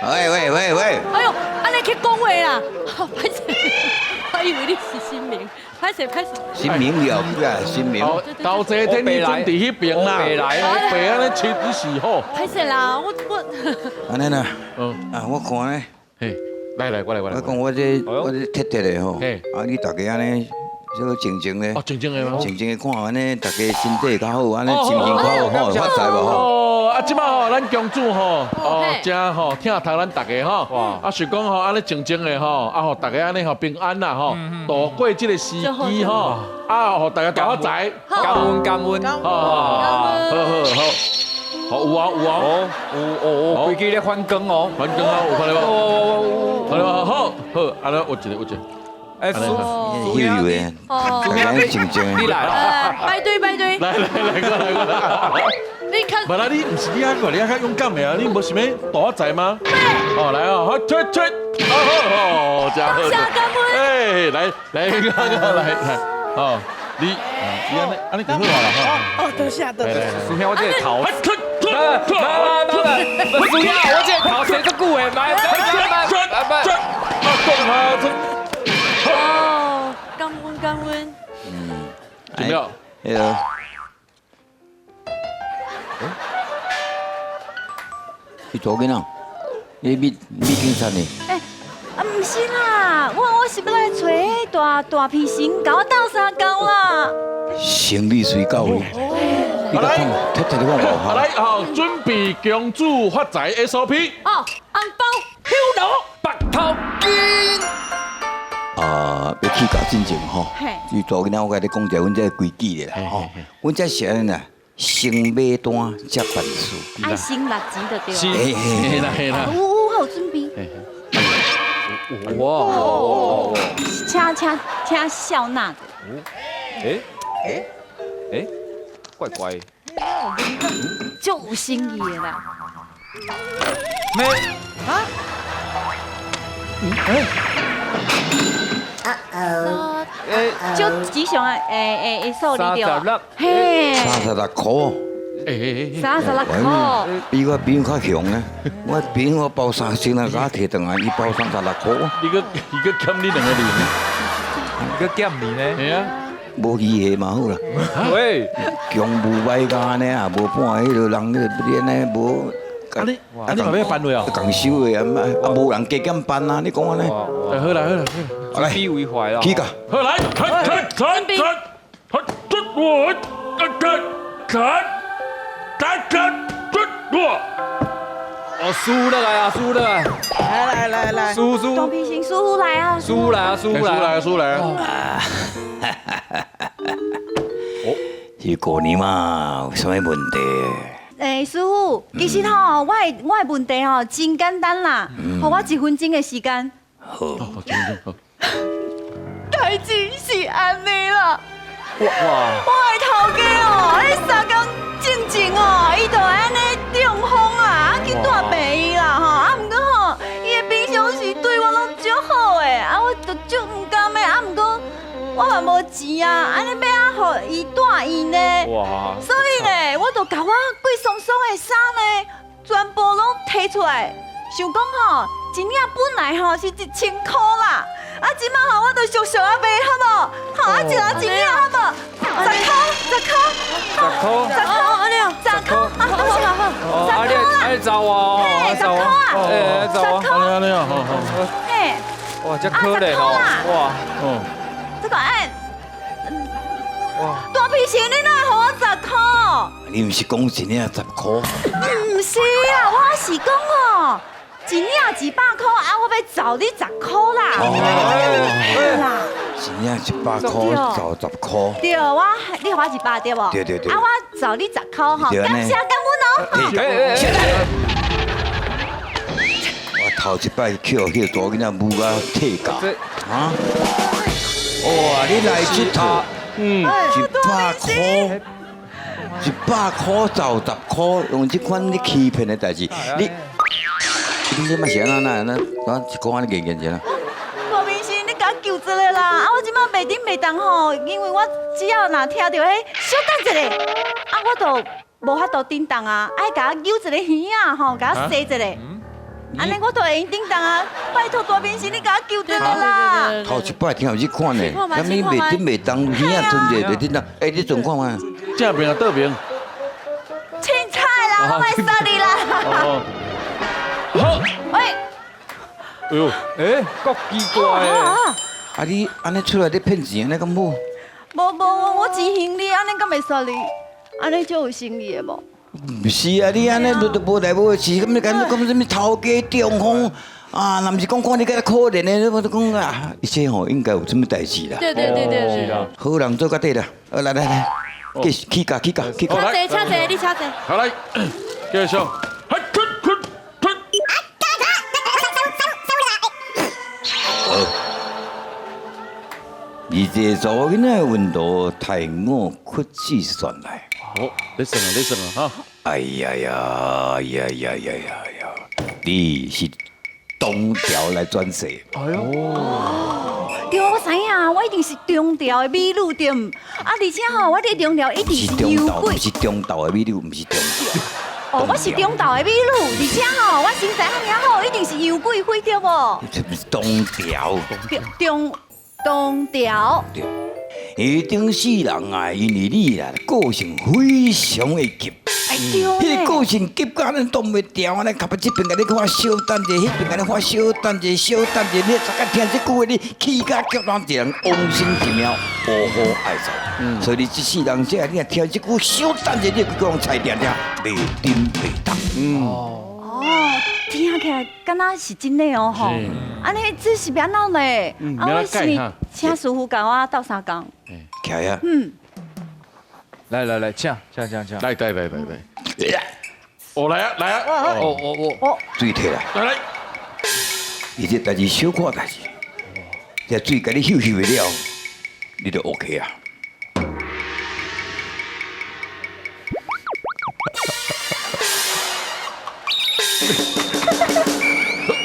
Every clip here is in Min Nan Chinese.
喂喂喂喂！哎呦，按呢去講話啦，歹勢，我以為你是神明，歹勢歹勢。神明了不啊？神明。頭齊天你準佇彼邊啦，白來白按呢切你是好。歹勢啦，我我。按呢啦，啊，我看呢，嘿，來來，我來我來。我講我這鐵鐵的吼，啊，你大家按呢，這個靜靜的，哦，靜靜的嗎？靜靜的看，按呢，大家身體較好，按呢心情較好，吼，發財無吼？哦，啊，這擺吼，咱公主吼，哦，真吼，疼惜咱大家吼，啊，想講吼，按呢靜靜的吼，啊，予大家按呢吼平安啦吼，度過這個時機吼，啊，予大家大發財，感恩感恩，好好好，好有啊有啊，有哦哦，規支咧反光哦，反光哦，有看到無？看到無？好，好，按呢有一個有一個。哎，師以為大家靜靜你來啦，排隊排隊，來來來過來過來。你看，無啦，你毋是你愛過，你愛較勇敢的啊！你無想欲大發財嗎？哦，來哦，好，出出，好好，真好。謝感恩。哎，來來來來，哦，你你按呢按呢就好啦。哦，多謝多謝。師兄，我這個頭。出出出來來來，師兄，我這個頭生足久的，來來來來來，啊，講啊，這。哦，感恩感恩。嗯，怎麼樣？那個。你查某囡仔，你秘秘警察呢？欸，啊，毋是啦，我是欲來揣彼大大皮神，共我鬥相共啦。生理隨到位，你來，睇睇你講無來，好，準備公主發財 SOP。哦，紅包、香爐、白頭巾。啊，欲起價進前吼，你查某囡仔，我共你講一下，阮這規矩的啦吼，阮這是按呢啦。先買單，才辦事。愛先捺錢就對。是，啦嘿啦。有有，我有準備。哇！請請請笑納的。欸欸欸，怪怪。足有誠意的啦。沒啊？欸？足吉祥的，欸欸數字對。嘿。36塊。欸欸欸。36塊。比我朋友較強呢，我朋友包3000啊，共我提轉來，伊包36塊。伊閣欠你兩個零。伊閣欠你呢？係啊。無義氣嘛好啦。喂。強無歹甲按呢啊，無半彼个人，彼個按呢無。啊你啊你嘛欲辦落哦？仝收的啊，啊無人加減辦啊，你講按呢？好啦好啦，來，比為懷啦。起價。好來，開開開開，開出我，開開開，開開出我。哦，輸了來啊，輸了來。來來來來，輸輸。大皮神師傅來啊！輸來啊，輸來，輸來啊。哦，是過年嘛，有啥物問題？欸，師傅，其實吼，我的問題吼真簡單啦，予我一分鐘的時間。好。代誌是按呢啦。哇哇！我的頭家哦，彼三工進前哦，伊就會按呢中風啊，啊去蹛病院啦吼，啊毋過吼，伊的平常時對我攏足好的，啊我就足毋甘的，啊毋過我嘛無錢啊，按呢欲按予伊蹛院呢？哇！所以呢，我就共我貴爽爽的衫呢，全部攏提出來，想講吼，一領本來吼是1000箍啦。啊，這擺吼，我就俗俗啊賣，好無？好啊，一人一領，好無？十箍，十箍，十箍，十箍，按呢，十箍，啊，好好好，十箍啦，啊，你走哦，嘿，十箍啊，欸，走啊，十箍，按呢啊，好好，嘿，哇，這可憐哦，哇，哦，這個哎，哇，大皮神，你哪會予我十箍？你毋是講一領十箍？毋是啊，我是講哦。一領100箍，啊，我欲找你十箍啦。啦，一領100箍，找十箍。對，我你予我100對無？對對對。啊，我找你十箍吼，感謝感恩哦。我頭一擺去予彼個查某囡仔舞甲退價。啊？哇！你來這套，100箍，100箍找十箍，用這款咧欺騙的代誌，你。你這擺是按怎按怎按怎一箍按呢硬硬者？大明星，你共我救一下啦！啊，我這擺袂頂袂動吼，因為我只要若聽著彼，小等一下，啊，我就無法度振動啊，愛共我揪一个耳仔吼，共我洗一下。按呢我就會用叮當啊！拜託大明星，你共我救轉來啦！頭一擺聽有這款的，啥物袂叮袂當，耳仔吞者袂叮當，欸，你陣看覓？正面啊，倒面？凊彩啦，我會殺你啦！哦，好。喂，哎呦，欸，夠奇怪的。啊，你按呢出來咧騙錢，按呢敢好？無無，我真興你，按呢敢會殺你？按呢足有誠意的無？毋是啊，你按呢都無代無誌，咁你敢講啥物頭家中風啊？若毋是講看你敢可憐的，我都講啊，一切吼應該有啥物代誌啦。對對對對。是啦。好人做較底啦，好來來來，繼續起價起價起價。請坐，請坐，你請坐。好來，繼續。你這查某囡仔的溫度太我屈指算來。好，你算啊，你算啊，哈！哎呀呀呀呀呀呀呀！你是東條來轉世。哎喲！對，我知影，我一定是中條的美女對毋？啊，而且吼，我佇中條一定是油鬼。毋是中道的美女，毋是中道。哦，我是中道的美女，而且吼，我身材遐爾好，一定是楊貴妃對無？這毋是東條。中東條。對。一定世人啊，因為你啦，個性非常的急。彼個個性急到咱擋袂牢，按呢較這邊共你看小等者，彼邊共你看小等者，小等者，你逐工聽這句話，你氣甲叫人一人往生一命，烏虎愛走。所以你這世人這你若聽這句小等者，你就講菜定定袂叮袂當。哦，聽起來敢若是真的哦吼。按呢這是欲按怎咧？啊，我是毋請師傅共我鬥相共。起來啊！來來來，請請請請，來來來來來，哦來啊來啊，哦哦哦，水提來，來來，伊這代誌小可代誌，這水共你溴溴了，你就 OK 啊。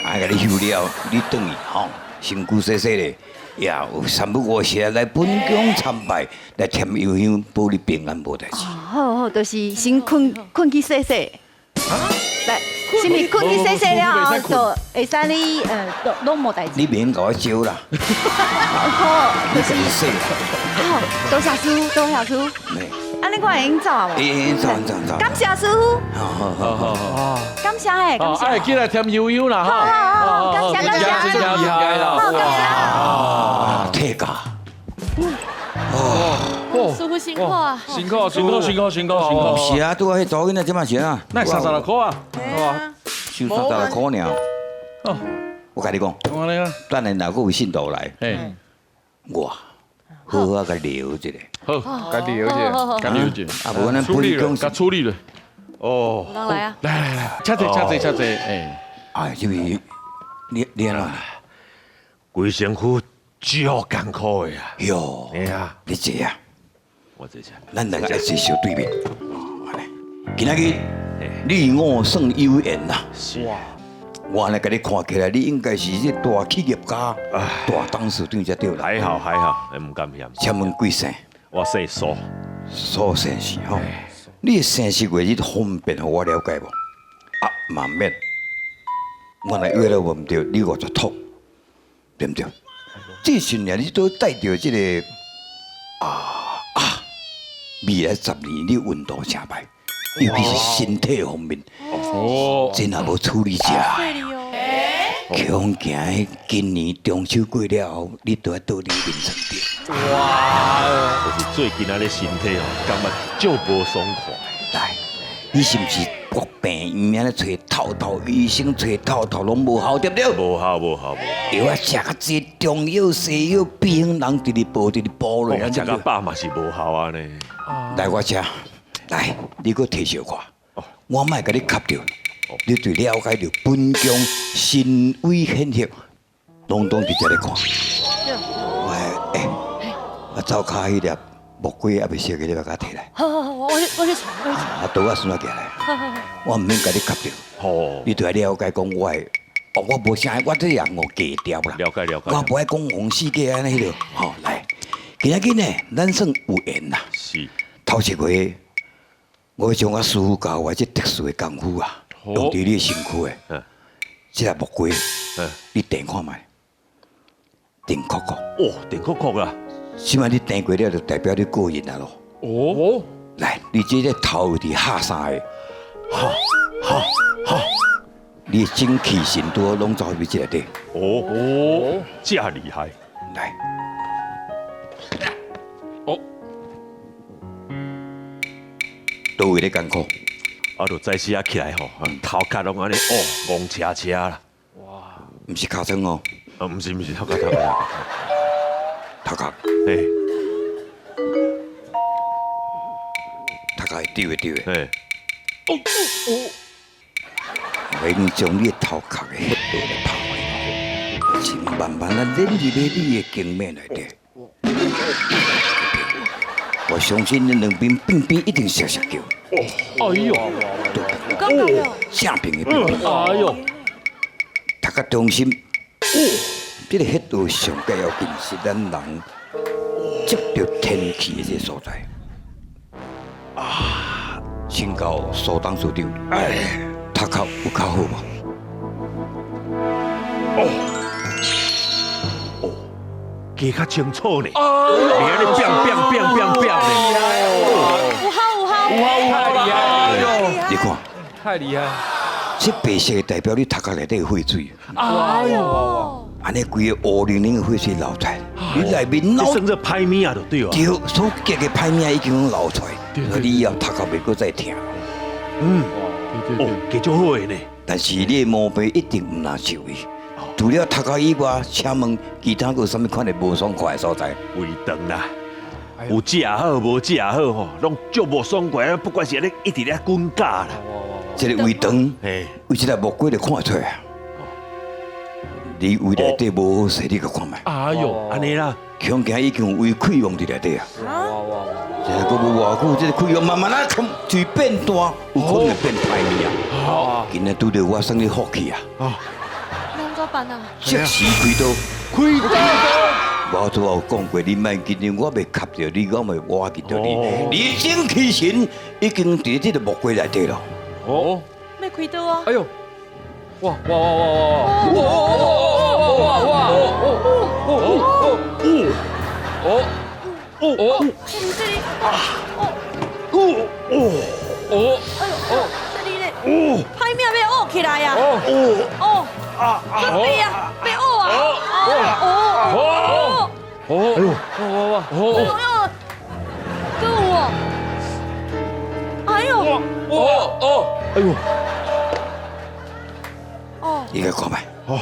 啊，共你溴了，你轉去吼，身軀洗洗咧。呀，有三不五時來本宮參拜，來添油香，保你平安無代誌。好好，就是先睏睏去洗洗。來，是毋是睏去洗洗了後，就會使你攏無代誌。你免共我招啦。好，你家己洗。好，多謝師傅，多謝師傅。按呢我會用走啊無？會走走走。感謝師傅。好好好好好。感謝嘿，感謝。哎，起來添悠悠啦，好好好，感謝感謝。真厲害啦！好，感謝。啊，退價。哦，師傅辛苦啊！辛苦辛苦辛苦辛苦辛苦。是啊，拄仔彼查某囡仔這馬是啊？那36箍啊？哇，收36箍爾。哦，我共你講，等下若閣有信徒來，我好好共聊一下。好，共聊一下，共聊一下。啊，無咱本宮共處理了。哦，來啊！來來來，請坐請坐請坐，哎，哎，這位你你按怎？規身軀足艱苦的啊！喲，哎呀，你坐啊，我坐下。咱兩個愛坐相對面。今仔日你我算有緣啦。是。我我按呢共你看起來，你應該是這大企業家、大董事長才對啦。還好還好，毋敢嫌。請問貴姓？我姓蘇。蘇先生吼，你的生時月日方便予我了解無？啊，嘛免。我若約了無毋對，你50托，對毋對？這時陣你都帶著這個未來10年你運動誠歹，尤其是身體方面，哦，真也無處理者。恐驚今年中秋過了後，你都愛倒佇眠床頂。哇！就是最近仔身體哦，感覺足無爽快。來，你是毋是國病院咧揣透透醫生揣透透攏無效，對毋對？無效，無效，無效。藥啊，食較濟中藥西藥，避風人直直補，直直補落。食較飽嘛是無效啊呢。來我這，來，你閣提小看，我莫共你磕著，你對了解著本宮神威顯赫，攏總佇這咧看。喂，欸，我灶跤彼粒木瓜猶未熟的，你欲共我提來。好好好，我去我去傳，我去傳。啊，刀仔孙仔寄來，我毋免共你磕著。好，你著愛了解講我的，哦，我無啥，我這人哦低調啦。了解了解。我無愛講黃世界按呢彼落，吼來，今仔日呢，咱算有緣啦。是。頭一回，我將我師傅教我這特殊的功夫啊，用佇你的身軀的。這个木瓜，你掂看覓，電酷酷。哦，電酷酷啦。這擺你掂過了，就代表你過癮啊囉。哦，來，你這个頭佇下三个，哈哈哈，你的精氣神都攏走入這內底。哦哦，這厲害。來，哦，佗位咧艱苦？啊，就早時啊起來吼，頭殼攏按呢，哦，戇斜斜啦。哇，毋是尻川哦。啊，毋是毋是，頭殼頭殼。頭殼。嘿。頭殼會對的對的。嘿。哦哦。我已經將你的頭殼的血道來拍開，先慢慢啊連入去你的經脈內底。我相信你兩邊病變一定摔摔叫。哎呦！哦，正邊的病變。哎呦！頭殼中心，哦，這個穴道上蓋要緊是咱人接著天氣的這個所在。啊，請教蘇董事長，哎，頭殼有較好無？哦，哦，記較清楚呢。哦，你按呢變變變變變呢。有效有效，有效有效啦！哎呦，你看，太厲害！這白色的代表你頭殼內底的血水。哎呦，按呢規个烏靈靈的血水流出來，你內面腦算做歹物仔就對啊。對，所結的歹物仔已經攏流出來，你以後頭殼袂閣再疼。嗯，哦，加足好的呢。但是你的毛病一定毋難受伊。除了頭殼以外，請問其他閣有啥物款的無爽快的所在？胃腸啦，有食好無食好吼，攏足無爽快，不管是按呢一直咧滾絞啦。這个胃腸，為這个木瓜就看會出來啊。你胃內底無好勢，你閣看覓？哎呦，按呢啦，恐驚已經有胃潰瘍佇內底啊。這个閣無偌久，這个潰瘍慢慢啊，嘴變大，有可能會變歹物啊。今仔拄著我算你福氣啊！那怎辦啊？即時開刀，開刀。我拄仔有講過，你莫緊張，我袂磕著你，我袂挖著你。你精氣神已經佇這个木瓜內底了。哦，欲開刀啊！哎呦，哇哇哇哇哇哇哇哇哇哦哦哦哦哦哦哦這裡啊哦哦哦哎呦哦，這裡咧，歹物仔欲嘔起來啊！哦哦啊，準備啊，欲嘔啊！哦哦哦哎呦哇哇哇哦哎呦，閣有哦！哎呦哦哦哎呦哦，你來看覓，哦，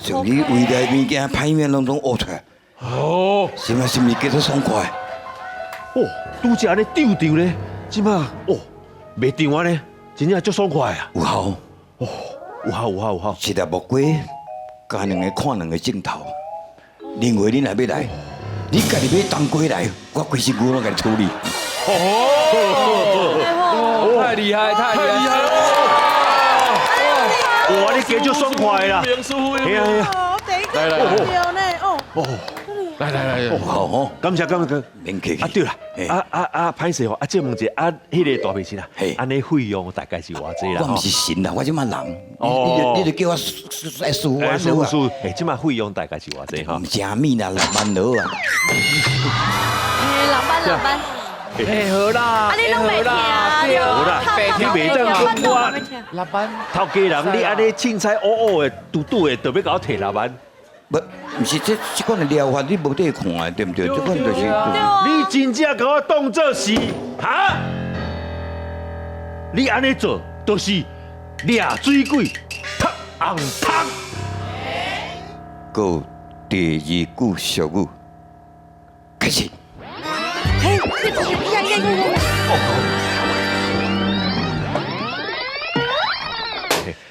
像你胃內物件歹物仔攏總嘔出來。哦，是毋是毋是叫做爽快？哦，拄才按呢丟丟咧，這擺哦，袂脹按呢，真正足爽快啊！有效，哦，有效有效有效。一粒木瓜加兩个看兩个鏡頭，另外你若欲來，你家己買冬瓜來，我規身軀攏共你處理。哦，太厲害太厲害！哇，你加足爽快啦！係啊係啊！來來來，哦，來來來，好吼，感謝感謝，免客氣。啊對啦，啊啊啊，歹勢吼，啊借問一下，啊彼个大明神啊，按呢費用大概是偌濟啦？我毋是神啦，我這馬人，你就叫我師傅啊，師傅師傅，欸，這馬費用大概是偌濟吼？毋食物啦，6萬落啊。欸，6萬6萬。欸，好啦，啊你攏袂聽，好啦，你袂當講我6萬。頭家人，你按呢凊彩烏烏的、拄拄的，就欲共我提6萬。不，毋是這這款的療法，你無得看的，對毋對？這款就是。你真正共我當做是哈？你按呢做，就是掠水鬼，讀紅蟲。閣有第二句俗語，開始。嘿，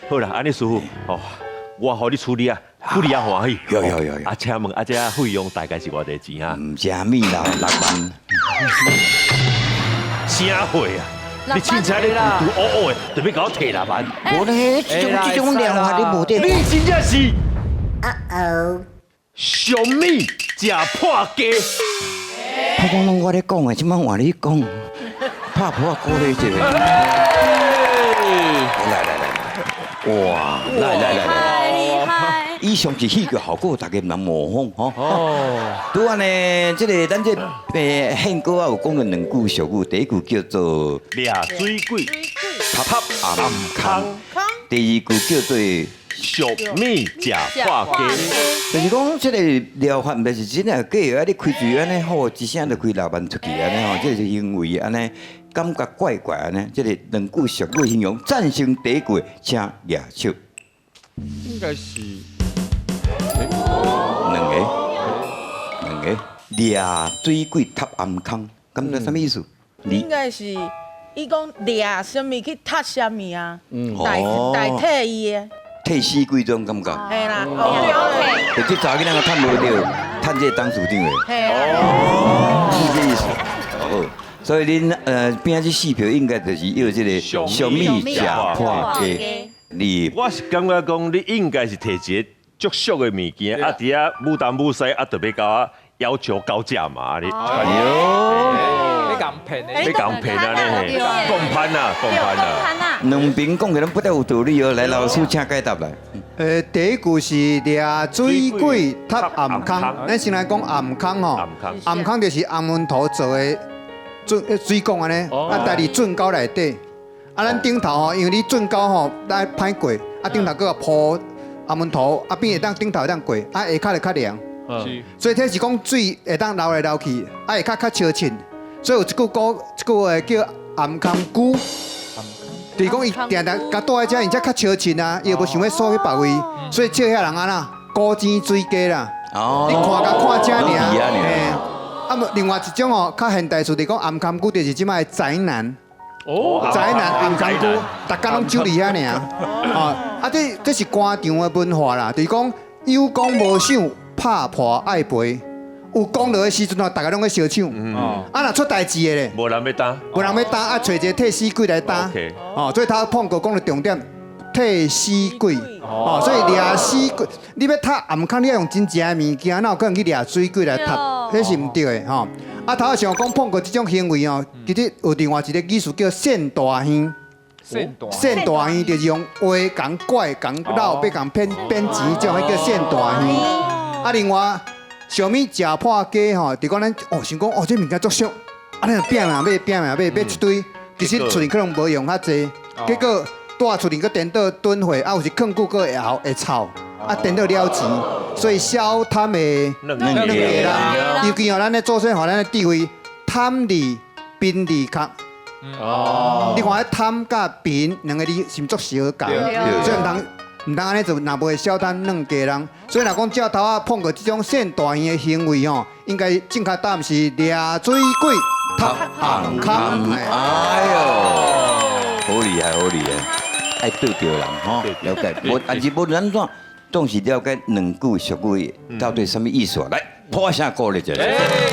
好啦，按呢師傅，哦，我予你處理啊，處理啊歡喜。有有有有。啊，請問啊，這費用大概是偌濟錢啊？毋食物啦，6萬。啥貨啊？你凊彩咧糊涂烏烏的，就欲共我提6萬。無咧，這種這種療法你無得。你真正是，啊哦，上物食破雞。我講攏我咧講的，這擺換你講，拍破鼓勵一下。來來來，哇！來來來來，太厲害！以上是戲劇效果，大家毋通模仿吼。哦，拄仔呢，這个咱這憲哥啊有講了兩句俗語，第一句叫做掠水鬼，塔暗空，第二句叫做俗物食破雞。就是講這个療法，毋是真的假的啊！你開喙按呢吼，一聲就開6萬出去按呢吼，這个是行為按呢，感覺怪怪按呢。這个兩句俗語形容贊成第一句，請舉手。應該是兩个，兩个，掠水鬼塔暗空，敢知啥物意思？你應該是伊講掠啥物去踢啥物啊，代代替伊的，替死鬼這種感覺。嘿啦，哦就這查某囡仔趁無著，趁這个董事長的，嘿啦，是這意思。好，所以恁邊仔這四票應該就是要這个俗物食破雞。你我是感覺講，你應該是提一个足俗的物件，啊，佇遐舞東舞西，啊，特別共我要求高價嘛，你，哎喲，你共騙的，你共騙啊你，共攀啊，共攀啊，兩邊講的攏不太有道理哦。來，老師請解答來。第一句是掠水鬼塔暗空，咱先來講暗空吼，暗空就是紅門塗做的水水管按呢，啊，帶佇圳溝內底。啊，咱頂頭吼，因為你圳溝吼，咱歹過，啊頂頭閣鋪紅門塗，啊變會當頂頭會當過，啊下跤就較涼。所以這是講水會當流來流去，啊下跤較清清。所以有一句古，這句話叫頷空龜。就是講伊定定共住佇遮，𪜶才較相親啊，伊又無想欲鎖去別位，所以笑遐人按怎古井水雞啦。你看共看遮爾，嘿。啊，無另外一種哦，較現代詞就是講頷空龜，就是這擺的宅男。哦，宅男頷空龜，逐工攏守佇遐爾。哦，啊，這是官場的文化啦，就是講有講無想，拍破愛賠。有講落的時陣吼，逐家攏咧相搶。啊，若出代誌的咧，無人欲擔，無人欲擔，啊，揣一个替死鬼來擔。哦，所以頭碰過講的重點，替死鬼。哦，所以掠死鬼，你欲塔頷空，你愛用真正的物件，哪有可能去掠水鬼來塔？彼是毋對的吼。啊，頭仔想講碰過這種行為哦，其實有另外一个語詞叫獻大耳。獻大耳就是用話共怪、共鬧，欲共騙騙錢，這種彼叫獻大耳。啊，另外。俗物食破雞吼，就講咱哦想講哦，這物件足俗，啊，咱拚命買，拚命買，買一堆，其實厝裡可能無用較濟，結果蹛厝裡閣顛倒囤貨，啊有時囥久閣會後會臭，啊顛倒了錢，所以小貪的軟家人，尤其哦咱咧祖先予咱的智慧，貪字貧字殼。哦，你看彼貪佮貧兩个字是毋足相仝，所以毋通。毋通按呢做，若無會小貪軟家人。所以若講這頭仔碰過這種獻大耳的行為吼，應該正確答案是掠水鬼塔頷空。哎喲，好厲害，好厲害，愛對著人吼，了解。無，但是無論按怎，總是了解兩句俗語到底啥物意思啊？來，破聲鼓勵一下。